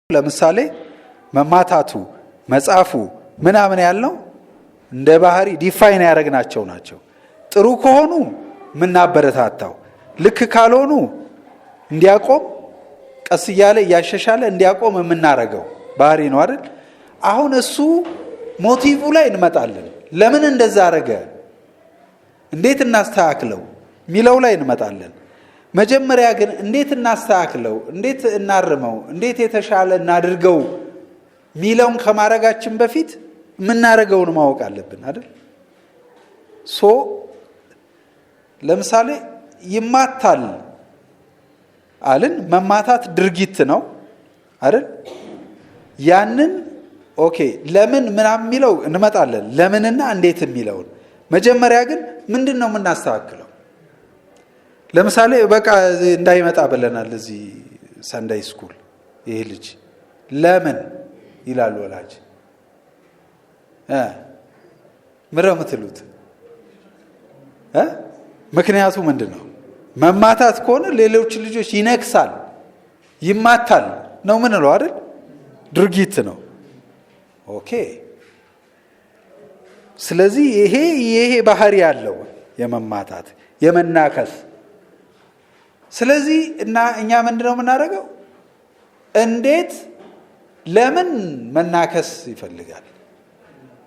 ለምሳሌ መማታቱ፣ መጻፉ ምናምን ያልነው እንደ ባህሪ define ያደረግናቸው ናቸው። ጥሩ ከሆኑ ምናበረታታው፣ ልክ ካልሆኑ እንዲያቆም ቀስ እያለ እያሻሻለ እንዲያቆም የምናረገው ባህሪ ነው አይደል? አሁን እሱ motive ላይ እንመጣለን። ለምን እንደዛ አረገ፣ እንዴት እናስተካክለው የሚለው ላይ እንመጣለን። መጀመሪያ ግን እንዴት እናስተካክለው፣ እንዴት እናርመው፣ እንዴት የተሻለ እናድርገው የሚለውን ከማድረጋችን በፊት የምናደርገውን ማወቅ አለብን አይደል? So ለምሳሌ ይማታል አልን። መማታት ድርጊት ነው አይደል? ያንን okay፣ ለምን ምናምን የሚለው እንመጣለን። ለምንና እንዴት የሚለውን መጀመሪያ ግን ምንድን ነው የምናስተካክለው? ለምሳሌ በቃ እንዳይመጣ ብለናል እዚህ Sunday school። ይሄ ልጅ ለምን ይላል ወላጅ። ምንድን ነው የምትሉት? ምክንያቱ ምንድን ነው? መማታት ከሆነ ሌሎች ልጆች ይነክሳል፣ ይማታል ነው ምንለው አይደል? ድርጊት ነው። Okay። ስለዚህ ይሄ ባህሪ ያለው የመማታት፣ የመናከስ። ስለዚህ እና እኛ ምንድን ነው የምናደርገው? እንዴት፣ ለምን መናከስ ይፈልጋል?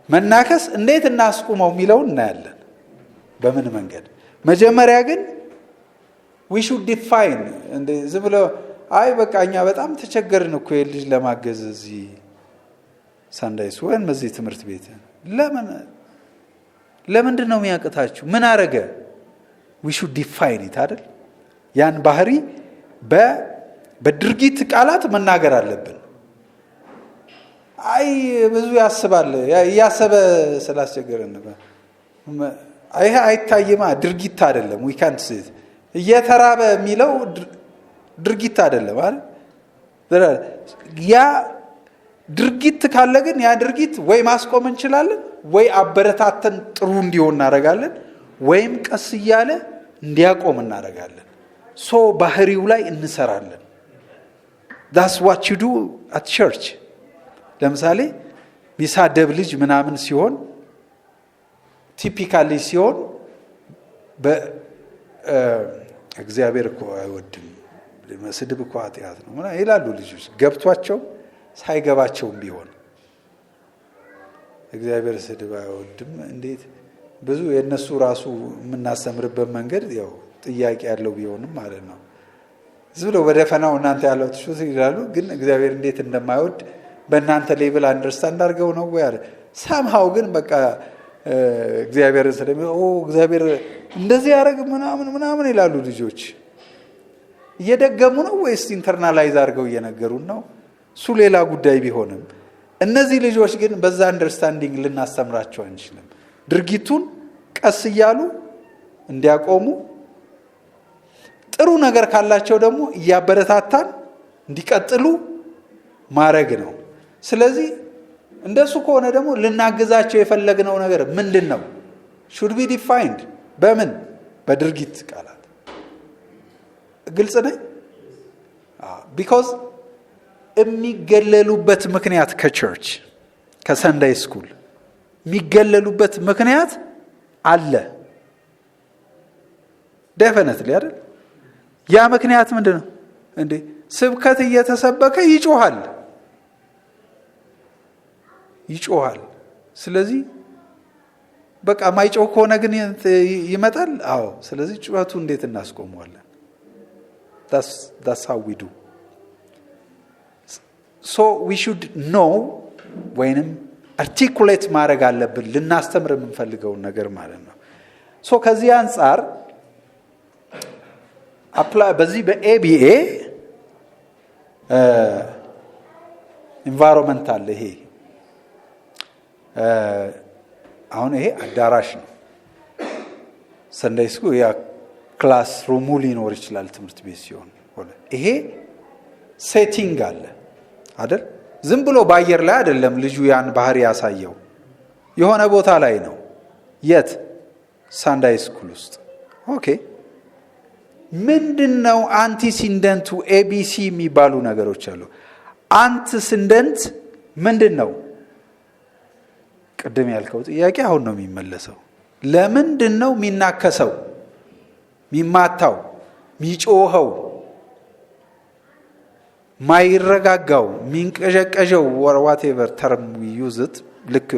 መናከስ እንዴት እናስቁመው የሚለውን እናያለን። በምን መንገድ? መጀመሪያ ግን we should define። ዝም ብሎ አይ በቃ እኛ በጣም ተቸገርን እኮ ልጅ ለማገዝ እዚህ Sunday school ወይም እዚህ ትምህርት ቤት። ለምን፣ ለምንድን ነው የሚያቅታችሁ? ምን አረገ? We should define it አይደል? ያን ባህሪ በድርጊት ቃላት መናገር አለብን። አይ ብዙ ያስባል፣ እያሰበ ስላስቸገረን ይሄ አይታይማ፣ ድርጊት አይደለም። ዊ ካንት ሴት እየተራበ የሚለው ድርጊት አይደለም አይደል? ያ ድርጊት ካለ ግን ያ ድርጊት ወይ ማስቆም እንችላለን፣ ወይ አበረታተን ጥሩ እንዲሆን እናደርጋለን፣ ወይም ቀስ እያለ እንዲያቆም እናደርጋለን። So ባህሪው ላይ እንሰራለን። That's what you do at church። ለምሳሌ ሚሳደብ ልጅ ምናምን ሲሆን፣ typical ልጅ ሲሆን፣ እግዚአብሔር እኮ አይወድም፣ ስድብ እኮ ኃጢአት ነው ይላሉ ልጆች፣ ገብቷቸው ሳይገባቸውም ቢሆን። እግዚአብሔር ስድብ አይወድም። እንዴት ብዙ የእነሱ ራሱ የምናስተምርበት መንገድ ያው ጥያቄ ያለው ቢሆንም ማለት ነው። ዝም ብለው በደፈናው እናንተ ያለው ትሹት ይላሉ፣ ግን እግዚአብሔር እንዴት እንደማይወድ በእናንተ level understand አድርገው ነው ወይ አለ somehow ግን በቃ እግዚአብሔርን ስለሚ እግዚአብሔር እንደዚህ ያደረግ ምናምን ምናምን ይላሉ ልጆች። እየደገሙ ነው ወይስ internalize አድርገው እየነገሩን ነው? እሱ ሌላ ጉዳይ ቢሆንም እነዚህ ልጆች ግን በዛ understanding ልናስተምራቸው አንችልም። ድርጊቱን ቀስ እያሉ እንዲያቆሙ፣ ጥሩ ነገር ካላቸው ደግሞ እያበረታታን እንዲቀጥሉ ማድረግ ነው። ስለዚህ እንደሱ ከሆነ ደግሞ ልናግዛቸው የፈለግነው ነገር ምንድን ነው? Should be defined። በምን? በድርጊት ቃላት። ግልጽ ነኝ? Because የሚገለሉበት ምክንያት፣ ከ church፣ ከ Sunday school የሚገለሉበት ምክንያት አለ። Definitely አይደል? ያ ምክንያት ምንድን ነው? እንዴ ስብከት እየተሰበከ ይጮሃል፣ ይጮሃል። ስለዚህ በቃ ማይጮህ ከሆነ ግን ይመጣል። አዎ። ስለዚህ ጩኸቱ እንዴት እናስቆመዋለን? That's how we do. So we should know ወይንም articulate ማድረግ አለብን ልናስተምር የምንፈልገውን ነገር ማለት ነው። So ከዚህ አንጻር በዚህ በ ABA environment አለ። ይሄ አሁን ይሄ አዳራሽ ነው። Sunday school ያ classroom ኡ ሊኖር ይችላል ትምህርት ቤት ሲሆን፣ ይሄ setting አለ አይደል? ዝም ብሎ በአየር ላይ አይደለም ልጁ ያን ባህሪ ያሳየው፣ የሆነ ቦታ ላይ ነው። የት? Sunday school ውስጥ። Okay፣ ምንድን ነው antecedent ኡ? ABC የሚባሉ ነገሮች አሉ። Antecedent ምንድን ነው? ቅድም ያልከው ጥያቄ አሁን ነው የሚመለሰው። ለምንድን ነው የሚናከሰው፣ የሚማታው፣ የሚጮኸው፣ ማይረጋጋው፣ የሚንቀዠቀዠው? Whatever term use it፣ ልክ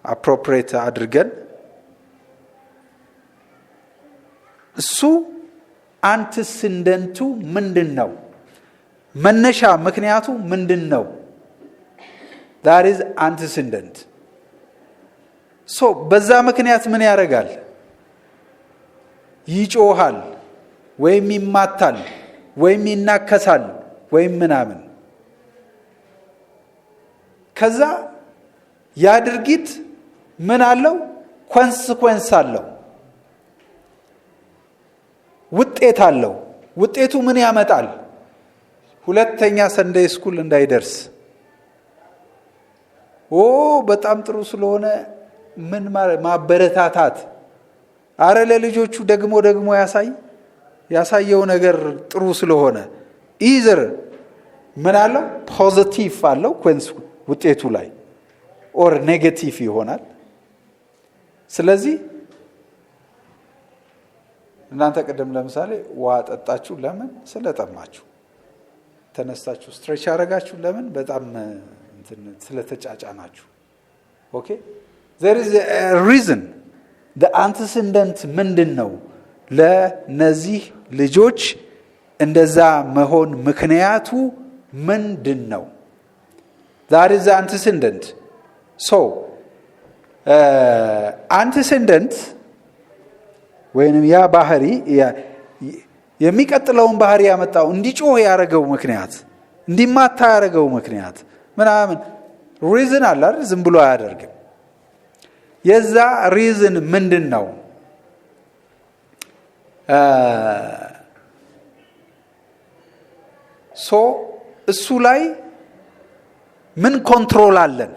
appropriate አድርገን እሱ antecedent ኡ ምንድን ነው? መነሻ ምክንያቱ ምንድን ነው? That is antecedent። So በዛ ምክንያት ምን ያደርጋል? ይጮሃል ወይም ይማታል ወይም ይናከሳል ወይም ምናምን። ከዛ ያ ድርጊት ምን አለው? Consequence አለው፣ ውጤት አለው። ውጤቱ ምን ያመጣል? ሁለተኛ Sunday school እንዳይደርስ። ኦ፣ በጣም ጥሩ ስለሆነ ምን ማበረታታት፣ አረ ለልጆቹ ደግሞ ደግሞ ያሳየው ነገር ጥሩ ስለሆነ either ምን አለው? Positive አለው ውጤቱ ላይ or negative ይሆናል። ስለዚህ እናንተ ቅድም ለምሳሌ ውሃ ጠጣችሁ፣ ለምን? ስለጠማችሁ። ተነስታችሁ stretch ያደረጋችሁ ለምን? በጣም ስለተጫጫናችሁ። Okay, there is reason። Antecedent ምንድን ነው? ለነዚህ ልጆች እንደዛ መሆን ምክንያቱ ምንድን ነው? That is antecedent። So antecedent ወይንም ያ ባህሪ፣ የሚቀጥለውን ባህሪ ያመጣው፣ እንዲጮህ ያደረገው ምክንያት፣ እንዲማታ ያደረገው ምክንያት ምናምን reason አለ አይደል? ዝም ብሎ አያደርግም። የዛ reason ምንድን ነው? So እሱ ላይ ምን control አለን?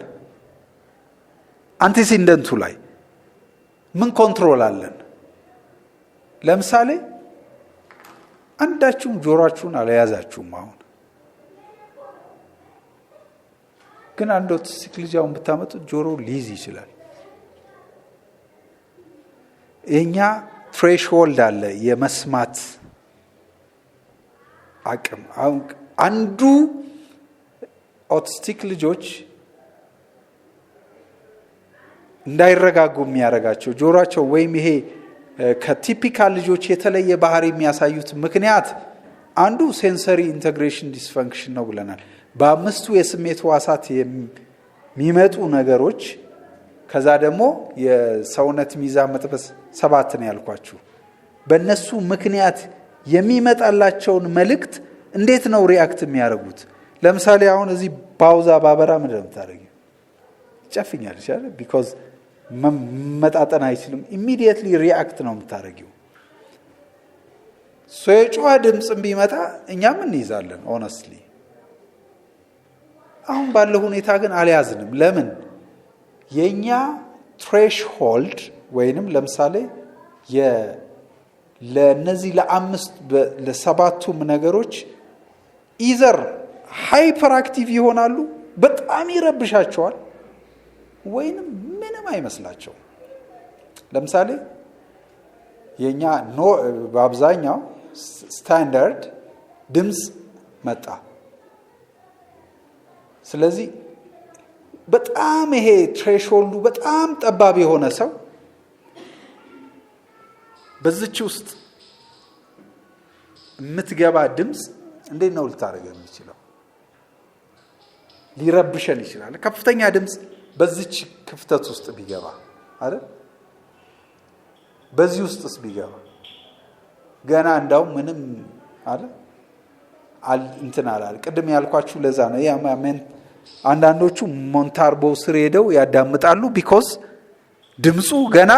Antecedent ኡ ላይ ምን control አለን? ለምሳሌ አንዳችሁም ጆሮአችሁን አልያዛችሁም። አሁን ግን አንድ autistic ልጅ አሁን ብታመጡት ጆሮ ሊይዝ ይችላል። የኛ threshold አለ የመስማት አቅም። አሁን አንዱ autistic ልጆች እንዳይረጋጉ የሚያደርጋቸው ጆሮአቸው ወይም ይሄ ከ typical ልጆች የተለየ ባህሪ የሚያሳዩት ምክንያት አንዱ sensory integration dysfunction ነው ብለናል። በአምስቱ የስሜት ሕዋሳት የሚመጡ ነገሮች፣ ከዛ ደግሞ የሰውነት ሚዛን መጥበስ፣ ሰባት ነው ያልኳችሁ። በእነሱ ምክንያት የሚመጣላቸውን መልእክት እንዴት ነው react የሚያደርጉት? ለምሳሌ አሁን እዚህ ባውዛ ባበራ ምንድን ነው የምታደርጊው? ጨፍኛለሽ አይደል? Because መመጣጠን አይችልም። Immediately react ነው የምታደርጊው። So የጮኸ ድምፅም ቢመጣ እኛም እንይዛለን። Honestly አሁን ባለው ሁኔታ ግን አልያዝንም። ለምን? የእኛ threshold ወይንም ለምሳሌ ለእነዚህ ለአምስት ለሰባቱም ነገሮች either hyperactive ይሆናሉ፣ በጣም ይረብሻቸዋል፣ ወይንም ምንም አይመስላቸውም። ለምሳሌ የኛ በአብዛኛው ስታንዳርድ ድምፅ መጣ። ስለዚህ በጣም ይሄ threshold ኡ በጣም ጠባብ የሆነ ሰው በዚች ውስጥ የምትገባ ድምፅ እንዴት ነው ልታደርገ የሚችለው? ሊረብሸን ይችላል። ከፍተኛ ድምፅ በዚች ክፍተት ውስጥ ቢገባ አይደል? በዚህ ውስጥስ ቢገባ ገና እንዳውም ምንም አለ እንትን አላለ። ቅድም ያልኳችሁ ለዛ ነው። አንዳንዶቹ ሞንታርቦ ስር ሄደው ያዳምጣሉ። Because ድምፁ ገና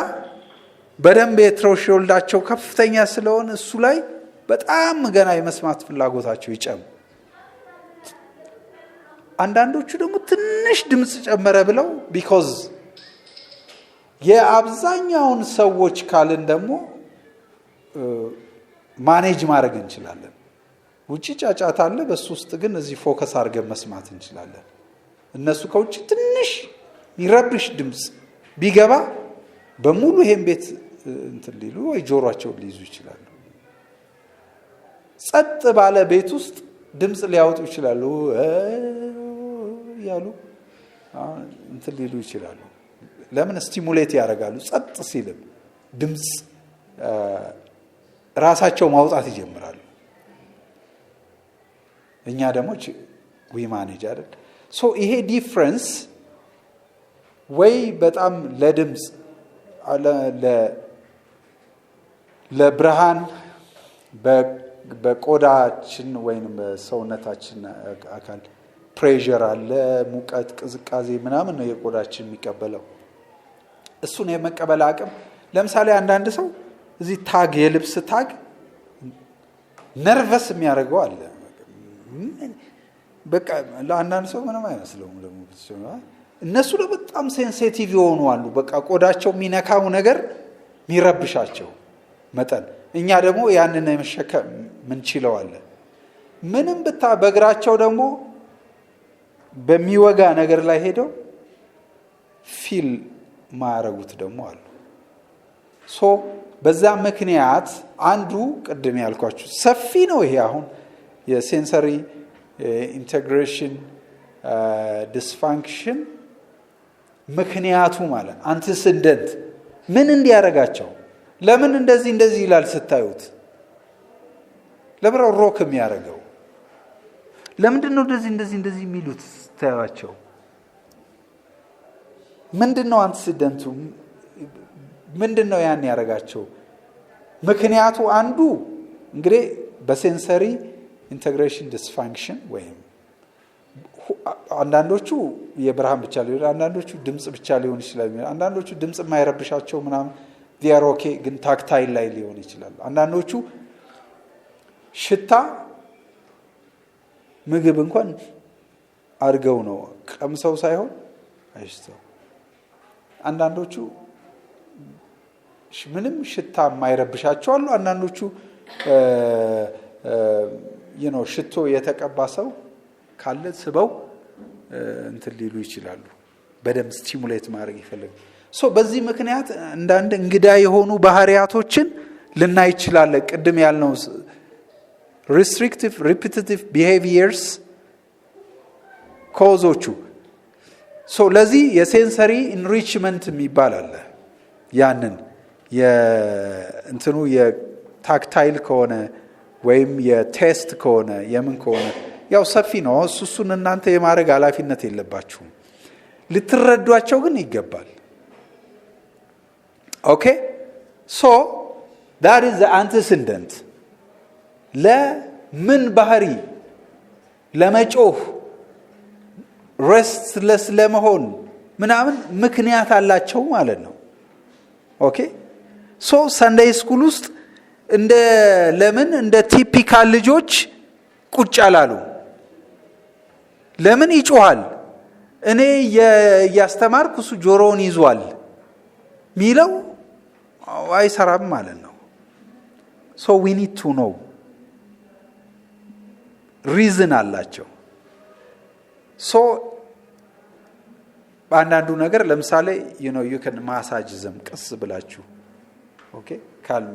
በደንብ የ threshold ኣቸው ከፍተኛ ስለሆነ እሱ ላይ በጣም ገና የመስማት ፍላጎታቸው ይጨም። አንዳንዶቹ ደግሞ ትንሽ ድምፅ ጨመረ ብለው፣ because የአብዛኛውን ሰዎች ካልን ደግሞ manage ማድረግ እንችላለን። ውጭ ጫጫታ አለ፣ በሱ ውስጥ ግን እዚህ focus አድርገን መስማት እንችላለን። እነሱ ከውጭ ትንሽ የሚረብሽ ድምፅ ቢገባ በሙሉ ይሄን ቤት እንትን ሊሉ ወይ ጆሯቸውን ሊይዙ ይችላሉ። ጸጥ ባለ ቤት ውስጥ ድምፅ ሊያወጡ ይችላሉ፣ እያሉ እንትን ሊሉ ይችላሉ። ለምን? Stimulate ያደርጋሉ። ጸጥ ሲልም ድምፅ ራሳቸው ማውጣት ይጀምራሉ። እኛ ደግሞ we manage አይደል? So ይሄ difference ወይ በጣም ለድምፅ፣ ለብርሃን፣ በቆዳችን ወይም በሰውነታችን አካል pressure አለ፣ ሙቀት፣ ቅዝቃዜ ምናምን ነው የቆዳችን የሚቀበለው። እሱን የመቀበል አቅም፣ ለምሳሌ አንዳንድ ሰው እዚህ tag፣ የልብስ tag nervous የሚያደርገው አለ። በቃ ለአንዳንድ ሰው ምንም አይመስለውም። ደግሞ እነሱ ደግሞ በጣም sensitive የሆኑ አሉ። በቃ ቆዳቸው የሚነካው ነገር የሚረብሻቸው መጠን፣ እኛ ደግሞ ያንን የመሸከም ምንችለው አለ። ምንም ብታ በእግራቸው ደግሞ በሚወጋ ነገር ላይ ሄደው feel ማያረጉት ደግሞ አሉ። So በዛ ምክንያት አንዱ ቅድም ያልኳችሁ ሰፊ ነው። ይሄ አሁን የ sensory integration dysfunction ምክንያቱ ማለት antecedent ምን እንዲያደርጋቸው፣ ለምን እንደዚህ እንደዚህ ይላል ስታዩት፣ ለምን rock የሚያደርገው፣ ለምንድን ነው እንደዚህ እንደዚህ እንደዚህ የሚሉት ስታዩቸው፣ ምንድን ነው antecedent ኡ? ምንድን ነው ያን ያደረጋቸው ምክንያቱ? አንዱ እንግዲህ በ sensory integration dysfunction ወይም አንዳንዶቹ የብርሃን ብቻ ሊሆን፣ አንዳንዶቹ ድምፅ ብቻ ሊሆን ይችላል። አንዳንዶቹ ድምፅ የማይረብሻቸው ምናምን they're okay፣ ግን tactile ላይ ሊሆን ይችላል። አንዳንዶቹ ሽታ፣ ምግብ እንኳን አድርገው ነው፣ ቀምሰው ሳይሆን አሽተው። አንዳንዶቹ ምንም ሽታ የማይረብሻቸው አሉ። አንዳንዶቹ ሽቶ የተቀባ ሰው ካለ ስበው እንትን ሊሉ ይችላሉ። በደንብ stimulate ማድረግ ይፈልግ። So በዚህ ምክንያት አንዳንድ እንግዳ የሆኑ ባህሪያቶችን ልናይ ይችላለን። ቅድም ያልነው restrictive repetitive behaviors cause ኦቹ። So ለዚህ የ sensory enrichment የሚባል አለ። ያንን የእንትኑ የ tactile ከሆነ ወይም የ taste ከሆነ፣ የምን ከሆነ፣ ያው ሰፊ ነው። እሱን እናንተ የማድረግ ኃላፊነት የለባችሁም። ልትረዷቸው ግን ይገባል። Okay, so that is antecedent ለምን ባህሪ፣ ለመጮህ፣ restless ለመሆን ምናምን ምክንያት አላቸው ማለት ነው። Okay, so Sunday school ውስጥ እንደ ለምን እንደ typical ልጆች ቁጭ አላሉ? ለምን ይጮሃል? እኔ እያስተማርኩ እሱ ጆሮውን ይዟል ሚለው አይሰራም ማለት ነው። So we need to know reason አላቸው። So በአንዳንዱ ነገር ለምሳሌ you can massage them ቀስ ብላችሁ፣ okay, calm።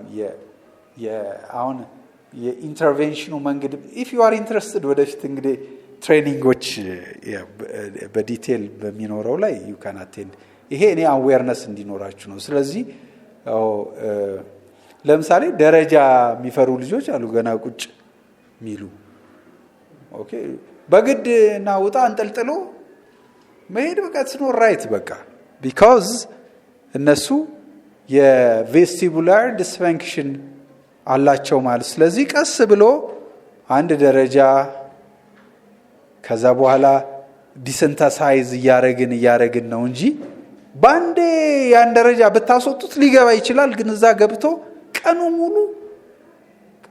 አሁን የ intervention ኑ መንገድ if you are interested ወደፊት እንግዲህ training ኦች በ detail በሚኖረው ላይ you can attend። ይሄ እኔ awareness እንዲኖራችሁ ነው። ስለዚህ ለምሳሌ ደረጃ የሚፈሩ ልጆች አሉ፣ ገና ቁጭ የሚሉ። Okay፣ በግድ እና ውጣ አንጠልጥሎ መሄድ በቃ it's not right፣ በቃ because እነሱ የ vestibular dysfunction አላቸው ማለት። ስለዚህ ቀስ ብሎ አንድ ደረጃ፣ ከዛ በኋላ desensitize እያረግን እያረግን ነው እንጂ በአንዴ ያን ደረጃ ብታስወጡት ሊገባ ይችላል፣ ግን እዛ ገብቶ ቀኑ ሙሉ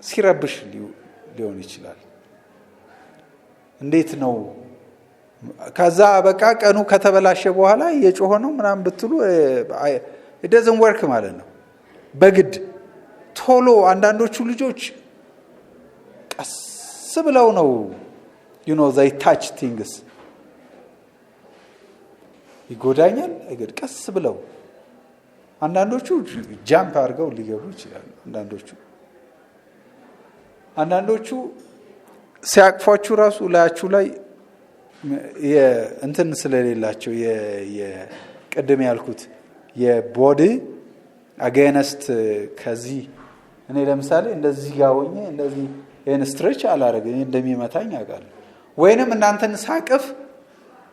ሲረብሽ ሊሆን ይችላል። እንዴት ነው? ከዛ በቃ ቀኑ ከተበላሸ በኋላ እየጮኸ ነው ምናምን ብትሉ doesn't work ማለት ነው። በግድ ቶሎ አንዳንዶቹ ልጆች ቀስ ብለው ነው they touch things። ይጎዳኛል አይጎድ ቀስ ብለው። አንዳንዶቹ jump አድርገው ሊገቡ ይችላሉ። አንዳንዶቹ ሲያቅፏችሁ ራሱ ላያችሁ ላይ እንትን ስለሌላቸው፣ ቅድም ያልኩት የ body against ከዚህ፣ እኔ ለምሳሌ እንደዚህ ጋር ሆኜ እንደዚህ ይህን stretch አላደረግ እንደሚመታኝ አውቃለሁ። ወይንም እናንተን ሳቅፍ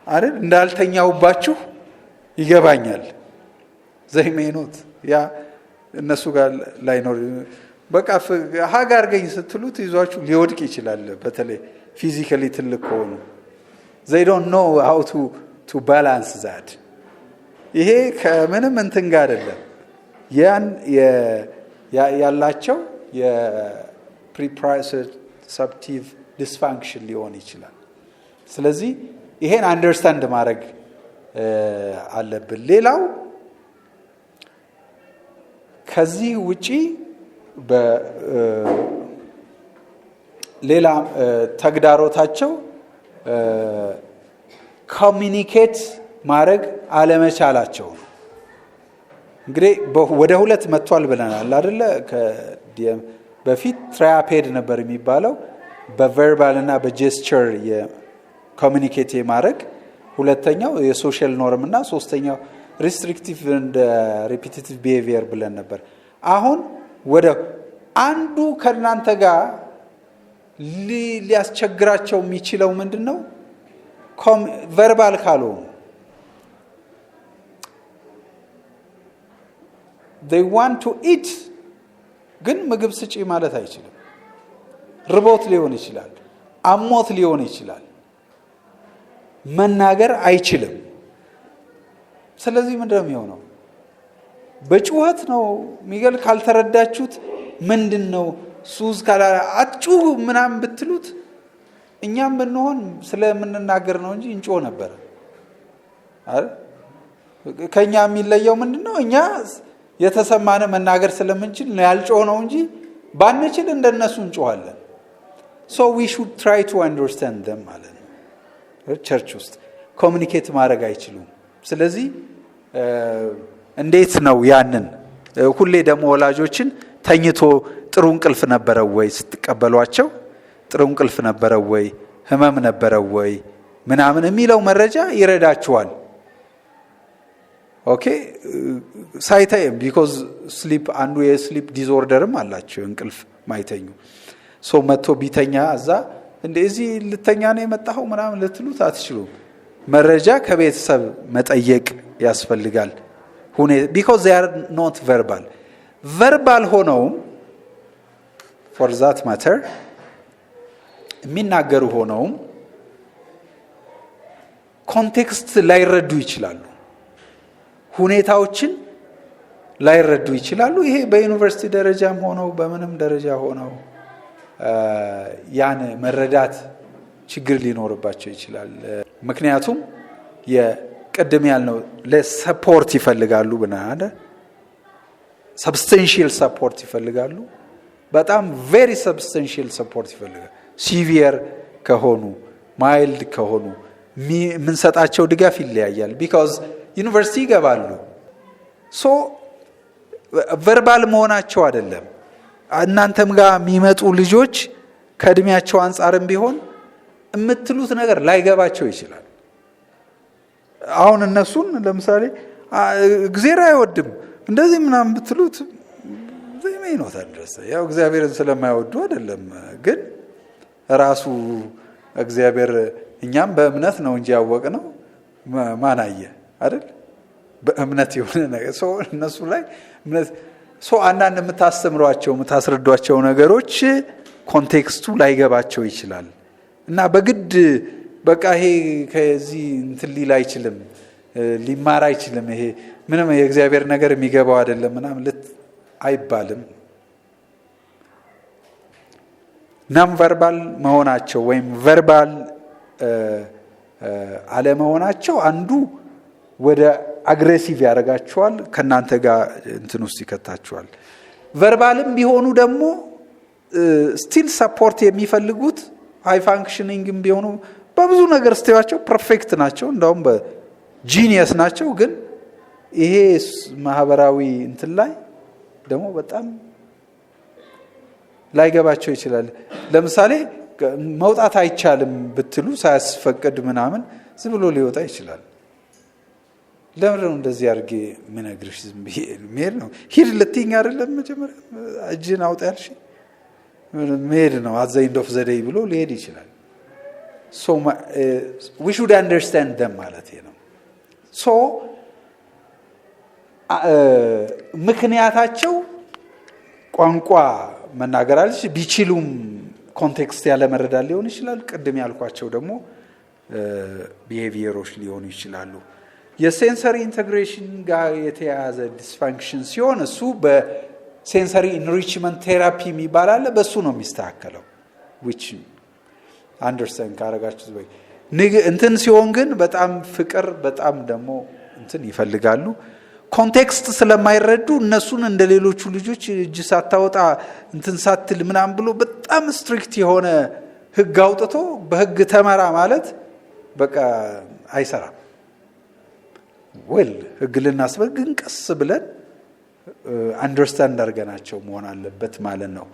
አይደል እንዳልተኛውባችሁ ይገባኛል። They may not፣ ያ እነሱ ጋር ላይኖር፣ በቃ hug አድርገኝ ስትሉት ይዟችሁ ሊወድቅ ይችላል። በተለይ physically ትልቅ ከሆኑ they don't know how to balance that። ይሄ ከምንም እንትን ጋር አይደለም። ያን ያላቸው የ proprioceptive dysfunction ሊሆን ይችላል። ስለዚህ ይሄን understand ማድረግ አለብን። ሌላው ከዚህ ውጪ ሌላ ተግዳሮታቸው communicate ማድረግ አለመቻላቸው ነው። እንግዲህ ወደ ሁለት መጥቷል ብለናል አደለ? በፊት triad ነበር የሚባለው፣ በ verbal እና በ gesture communicate የማድረግ፣ ሁለተኛው የ social norm እና ሶስተኛው restrictive and repetitive behavior ብለን ነበር። አሁን ወደ አንዱ ከእናንተ ጋር ሊያስቸግራቸው የሚችለው ምንድን ነው? Verbal ካልሆኑ they want to eat ግን ምግብ ስጪ ማለት አይችልም። ርቦት ሊሆን ይችላል፣ አሞት ሊሆን ይችላል፣ መናገር አይችልም። ስለዚህ ምንድን ነው የሚሆነው? በጩኸት ነው የሚገል። ካልተረዳችሁት ምንድን ነው soothe ካላ አትጩህ ምናምን ብትሉት፣ እኛም ብንሆን ስለምንናገር ነው እንጂ እንጮህ ነበረ አይደል? ከኛ የሚለየው ምንድን ነው? እኛ የተሰማን መናገር ስለምንችል ነው ያልጮህ ነው እንጂ ባንችል እንደነሱ እንጮኋለን። So we should try to understand them ማለት ነው። Church ውስጥ communicate ማድረግ አይችሉም። ስለዚህ እንዴት ነው ያንን ሁሌ ደግሞ ወላጆችን ተኝቶ ጥሩ እንቅልፍ ነበረው ወይ፣ ስትቀበሏቸው ጥሩ እንቅልፍ ነበረው ወይ፣ ህመም ነበረው ወይ ምናምን የሚለው መረጃ ይረዳችኋል። Okay፣ ሳይታይ because sleep አንዱ የ sleep disorder ም አላቸው፣ እንቅልፍ ማይተኙ። So መጥቶ ቢተኛ እዛ እንደ እዚህ ልተኛ ነው የመጣኸው ምናምን ልትሉት አትችሉም። መረጃ ከቤተሰብ መጠየቅ ያስፈልጋል። Because they are not verbal። Verbal ሆነውም for that matter የሚናገሩ ሆነውም context ላይረዱ ይችላሉ። ሁኔታዎችን ላይረዱ ይችላሉ። ይሄ በዩኒቨርሲቲ ደረጃም ሆነው በምንም ደረጃ ሆነው ያን መረዳት ችግር ሊኖርባቸው ይችላል። ምክንያቱም የቅድም ያልነው ለ support ይፈልጋሉ ብለናል። Substantial support ይፈልጋሉ። በጣም very substantial support ይፈልጋሉ። Severe ከሆኑ፣ mild ከሆኑ የምንሰጣቸው ድጋፍ ይለያያል። Because ዩኒቨርሲቲ ይገባሉ። So verbal መሆናቸው አይደለም። እናንተም ጋር የሚመጡ ልጆች ከእድሜያቸው አንጻርም ቢሆን የምትሉት ነገር ላይገባቸው ይችላል። አሁን እነሱን ለምሳሌ እግዜር አይወድም እንደዚህ ምናምን ብትሉት they may not understand። ያው እግዚአብሔርን ስለማይወዱ አይደለም፣ ግን ራሱ እግዚአብሔር እኛም በእምነት ነው እንጂ ያወቅነው ማን አየ አይደል? በእምነት የሆነ ነገር so እነሱ ላይ እምነት፣ so አንዳንድ የምታስተምሯቸው የምታስረዷቸው ነገሮች context ኡ ላይገባቸው ይችላል እና በግድ በቃ ይሄ ከዚህ እንትን ሊል አይችልም፣ ሊማር አይችልም፣ ይሄ ምንም የእግዚአብሔር ነገር የሚገባው አይደለም ምናምን ልት አይባልም። Non verbal መሆናቸው ወይም verbal አለመሆናቸው አንዱ ወደ aggressive ያደርጋቸዋል፣ ከእናንተ ጋር እንትን ውስጥ ይከታቸዋል። Verbal ም ቢሆኑ ደግሞ still support የሚፈልጉት High functioning ም ቢሆኑ በብዙ ነገር ስታዩዋቸው perfect ናቸው፣ እንዳውም በ genius ናቸው። ግን ይሄ ማህበራዊ እንትን ላይ ደግሞ በጣም ላይገባቸው ይችላል። ለምሳሌ መውጣት አይቻልም ብትሉ ሳያስፈቅድ ምናምን ዝም ብሎ ሊወጣ ይችላል። ለምንድን ነው እንደዚህ አድርጌ የምነግርሽ? ዝም ብዬ መሄድ ነው። ሂድ ልትይኝ አይደለም መጀመሪያ እጅን አውጣ ያልሽ፣ መሄድ ነው። At the end of the day ብሎ ሊሄድ ይችላል። So we should understand them ማለት ነው። So ምክንያታቸው ቋንቋ መናገር አለች ቢችሉም context ያለመረዳት ሊሆን ይችላል። ቅድም ያልኳቸው ደግሞ behavior ኦች ሊሆኑ ይችላሉ። የ sensory integration ጋር የተያያዘ dysfunction ሲሆን እሱ በ sensory enrichment therapy የሚባል አለ። በእሱ ነው የሚስተካከለው። Which understand ካረጋችሁት ወይ እንትን ሲሆን ግን በጣም ፍቅር በጣም ደግሞ እንትን ይፈልጋሉ። Context ስለማይረዱ እነሱን እንደ ሌሎቹ ልጆች እጅ ሳታወጣ እንትን ሳትል ምናምን ብሎ በጣም strict የሆነ ሕግ አውጥቶ በሕግ ተመራ ማለት በቃ አይሰራም። Well፣ ሕግ ልናስበ ግን ቀስ ብለን understand አድርገናቸው መሆን አለበት ማለት ነው።